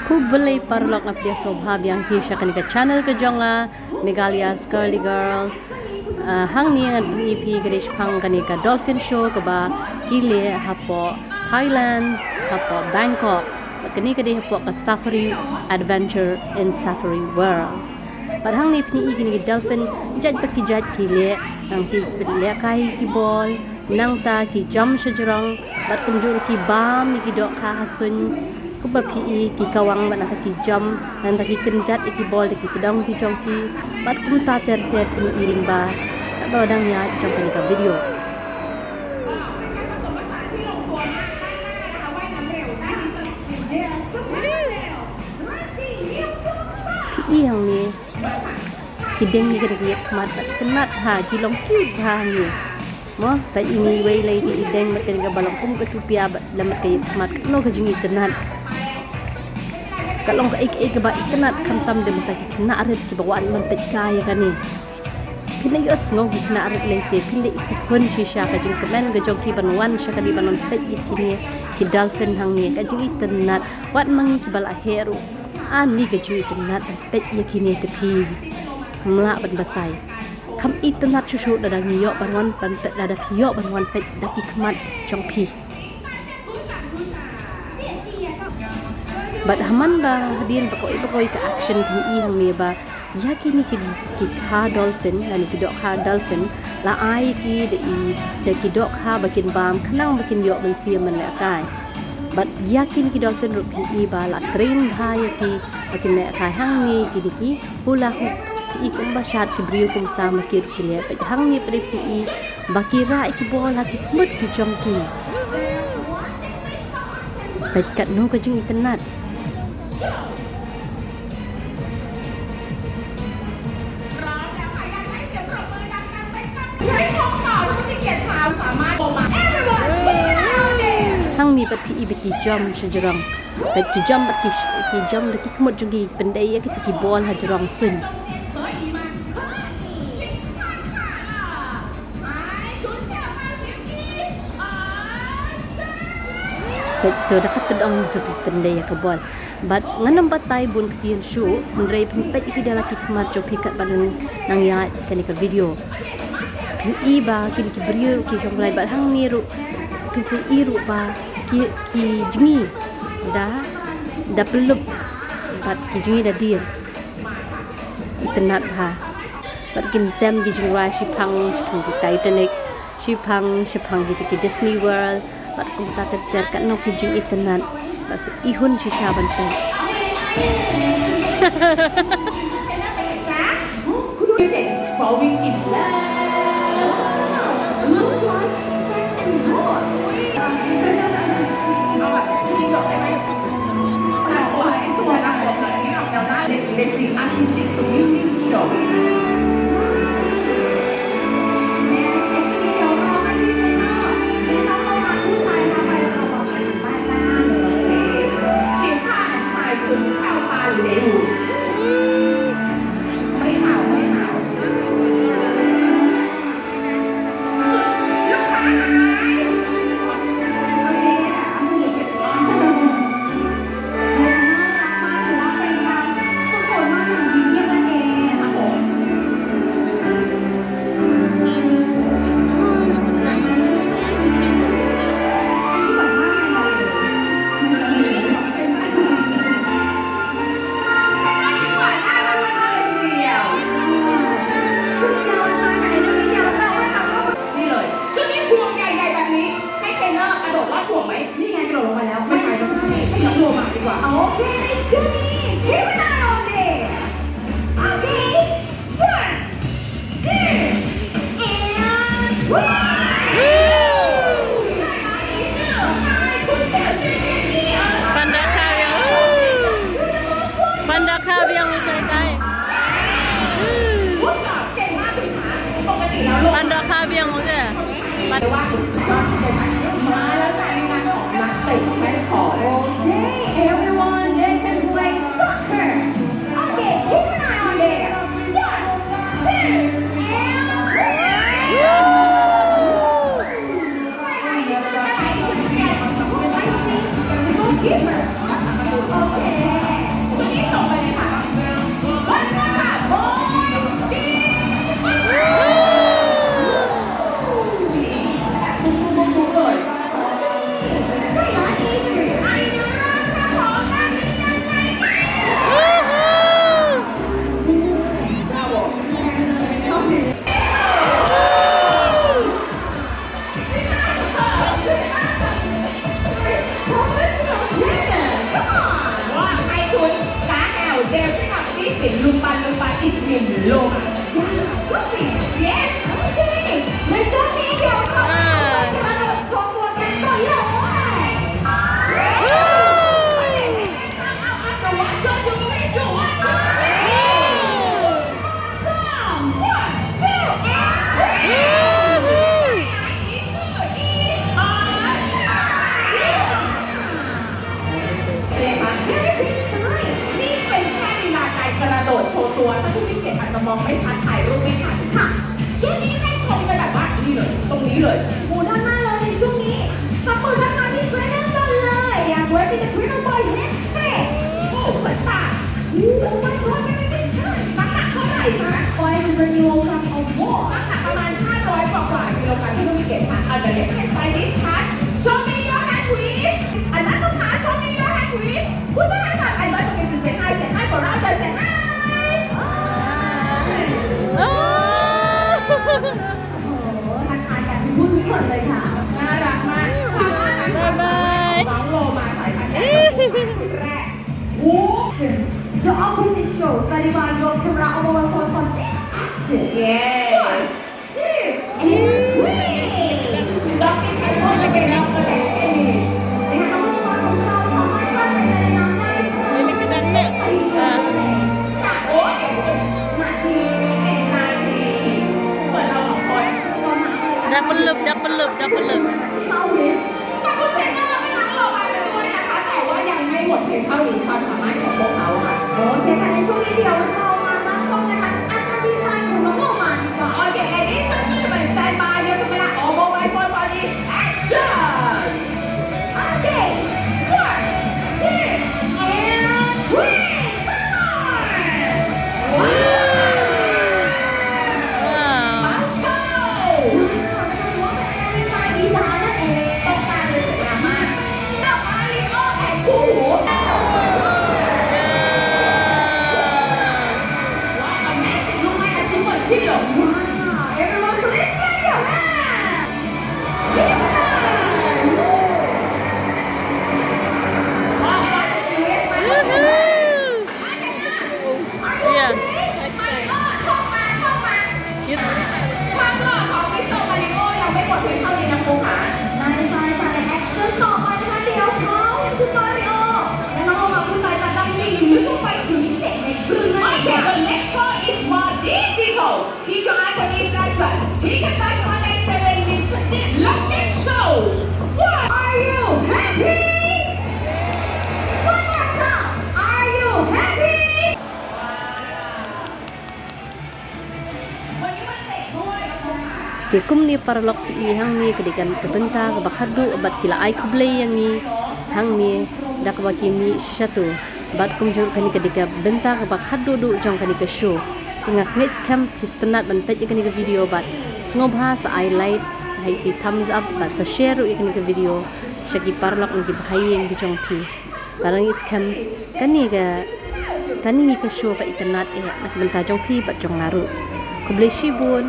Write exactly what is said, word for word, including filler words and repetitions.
Khublei paralok, nga pdiang sngewbha biang hi sha kane ka channel ka jong nga, Meghalaya's Girly Girl. Ah, hangne ngan pyni ïa phi ka dei shaphang kane ka dolphin show kaba ki leh hapoh Thailand, hapoh Bangkok. Bad kane ka dei hapoh ka Safari Adventure in Safari World. Bad hangne phi i kine ki dolphin jait bad ki jait ki leh, nang ki lehkai ki bol, nangta ki jump shajrong, bad kumjuh ki bam ïa ki dohkha ha suiñ, kumba phi i ki kawang, bad nangta ki jump, nangta ki kynjat ïa ki bol da ki tdong ki jong ki, bad kumta ter ter phin i lyngba katba dang ïaid jong kane ka video. Phi i hangne ki deng ïa kane ka ïaid khmat bad itynnad bha, ki long cute bha hangne. Mo, peit ine iwei lei te i deng bad kane kaba long kum ka tupia bad lem bad ka ïaid khmat, katno ka jingitynnad. Ka long kaei kaei kaba itynnad khamtam da mynta ki khynnah rit kiba wan ban peit kai ïa kane. Phin da ïohsngew ki khynnah rit lei te, phin da i hun shisha ka jingkmen ka jong ki ban wan sha kane ban wan peit ïa kine ki dolphin hangne, ka jingitynnad. Wat ma ngi kiba la heh ruh, ani ka jingitynnad ban peit ïa kine te phi. Ym lah ban batai. Kham itynnad shuh shuh lada ngi ïoh ban wan ban peit, lada phi ïoh ban wan peit da ki khmat jong phi. Bad ha man ba hadien ba kawei ba kawei ka action phin i hangne ba ïa kine ki, ki kha dolphin lane ki dohkha dolphin la ai ki da i, da ki dohkha ba kin bam khnang ba kin ïoh mynsiem ban lehkai. Bad ïa kine ki dolphin ruh phin i ba la train bha ïa ki ba kin lehkai hangne kine ki hula hoop. Phi i kumba shad ki briew kumta ma ki ruh ki leh. Peit hangne pat phi i ba ki rah ïa ki bol ha ki khmut ki jong ki. Peit katno ka jingitynnad. Hangne pat phi i ba ki jump shajrong. Bad ki jump bad ki sh-, ki jump da ki khmut jong ki, pyndei ïa kita ki bol hajrong suiñ. Bad to da ka tdong to phi pyndei ïa ka bol. Bad ngan ym batai bun ktien shuh, hynrei phin peit hi da la ki khmat jong phi katba nang, nang ïaid kane ka video. Phin i ba kine ki briew ki shong lai bad hangne ruh phin sa i ruh ba ki, ki jngi da, da pyllup bad ki jngi da dien. Itynnad bha. Bad kin tem ki jingrwai shiphang, shiphang ki Titanic, shiphang, shiphang kita ki Disney World. Bad kumta ter ter katno ki jingitynnad. Bad sa i hun shisha ban peit. Falling in love. Look like Jack and Rose. เอาแบบที่นี่ก่อนได้ไหม ตัดตัวไอ้ตัวนะผมหน่อยนี่ออกแนวหน้า Let's let's see artistic swimming show. Actually เดี๋ยวรอให้พี่เทรนเนอร์ให้น้องลงมาคู่ชายพาไปเราบอกไปทางด้านหน้าเลย 请看海豚跳芭蕾舞。 ไม่เผาไม่เผา นี่เลย ชุดนี้พวงใหญ่ๆแบบนี้ ให้เทรนเนอร์กระโดดลอดห่วงไหม นี่ไงกระโดดลงมาแล้ว ไม่ใช่ ไม่ใช่ ไม่ใช่ ลอดห่วงมาดีกว่า โอเค ชุดนี้ ทีมงาน โอเค โอเค one two and one. 樊德卡表，樊德卡表，我最爱。樊德卡表，我最爱。 แต่ว่าคุณสุภาพเป็นไง มาแล้วค่ะ นี่งานของนักเตะแม่ขอ Okay, everyone, they can play ถ้าผู้มีเกียรติอาจจะมองไม่ชัด ถ่ายรูปไม่ทันค่ะ ช่วงนี้ให้ชมกันแบบว่านี่เลย ตรงนี้เลย หมู่ด้านหน้าเลยในช่วงนี้ ทำมือทักทายพี่เทรนเนอร์ก่อนเลย อยากเวที the trainer boy head check โอ้โห เหมือนต่าง โอ้ my god ไม่ได้ไม่ได้น้ำหนักเท่าไหร่นะ Five hundred kilograms or more น้ำหนักประมาณ ห้าร้อย กว่ากว่ากิโลกรัม ที่ผู้มีเกียรติค่ะ เอาเดี๋ยวเดี๋ยว can sign this card. Show me your hand, please. Another card. Show me your hand, please. ผู้ช่วยทักษะ I'd like to say hi, say hi for us, say hi. โอ้โห ทักทายกันทุกคนเลยค่ะ น่ารักมาก สามารถทักทาย บายบาย น้องโลมาสายพันธุ์ใหญ่คนแรก Walk. The opposite show. Stand by, drop camera, all on one, one, action. Yes. Two, and three. ดอกนี้ใครว่าจะเป็นดอกกระแดกเอมิลี่ นะคะ น้องๆ ของเราสามารถวาดเป็นลายน้ำได้ค่ะ ไม่เล็กขนาดนั้น อ่ะ จากโอ๊ต มาทีเป็นนาที ส่วนเราสองคน double loop double loop double loop เข้าลิฟต์ ขอบคุณเทรนเนอร์และน้องโลมากันด้วยนะคะ แต่ว่ายังไม่หมดเพียงเท่านี้ ความสามารถของพวกเขาค่ะ โอเคค่ะ ในช่วงนี้เดี๋ยวเรามารับชมกันค่ะ อาการดีไซน์ของน้องโลมาดีกว่า Okay, ladies and gentlemen, stand by. Your camera, all mobile phone, buddy. Action. Okay. One, two, and three. Come on. Wow. Wow. Let's go. Wow. ตรงกลางเลยสวยงามมาก ต่อมาลีโอแอนคู่หู What a massive look like a silver pillow. Wow, everyone please clap your hands. Woo! What a serious one. Woohoo! Are you okay? My God, เข้ามา เข้ามา ความหล่อของมิสเตอร์มาริโอยังไม่หมดเพียงเท่านี้นะครูขา ได้ใช่ค่ะ ในแอคชั่นต่อไปนะคะ เดี๋ยวเขา คุณมาริโอ และน้องโลมา คุณสายจัดดำดิ่งลึกลงไปถึงเศษเหล็กครึ่งนั่นเองค่ะ Okay, the next one is more difficult. Keep your eye on this next one. He can touch one eight seven with the lucky show. What? Are you happy? One more time. Are you happy? เดี๋ยวกลุ่มนี้ paralok ที่อีกครั้งนี้ก็ได้กันกับเบนตากับบักฮัดดูบัดกีฬาไอ้คุบเลยอย่างนี้ครั้งนี้ดักบักกิมีชาตูบัดกลุ่มจุดกันนี้ก็ได้กับเบนตากับบักฮัดดูดูจองกันนี้ก็โชว์ก็งักเง็ดสแคมพิสตนัดบันเป็ดอย่างนี้ก็วิดีโอบัดสงบหาสะไอไลท์ให้ที่ thumbs up บัดสะ share อย่างนี้ก็วิดีโอชักกี paralok นี้ก็บะไฮยังก็จองพี Barang i skhem kane ka, kane ka show ka itynnad eh na ka bynta jong phi bad jong nga ruh. Khublei shibun.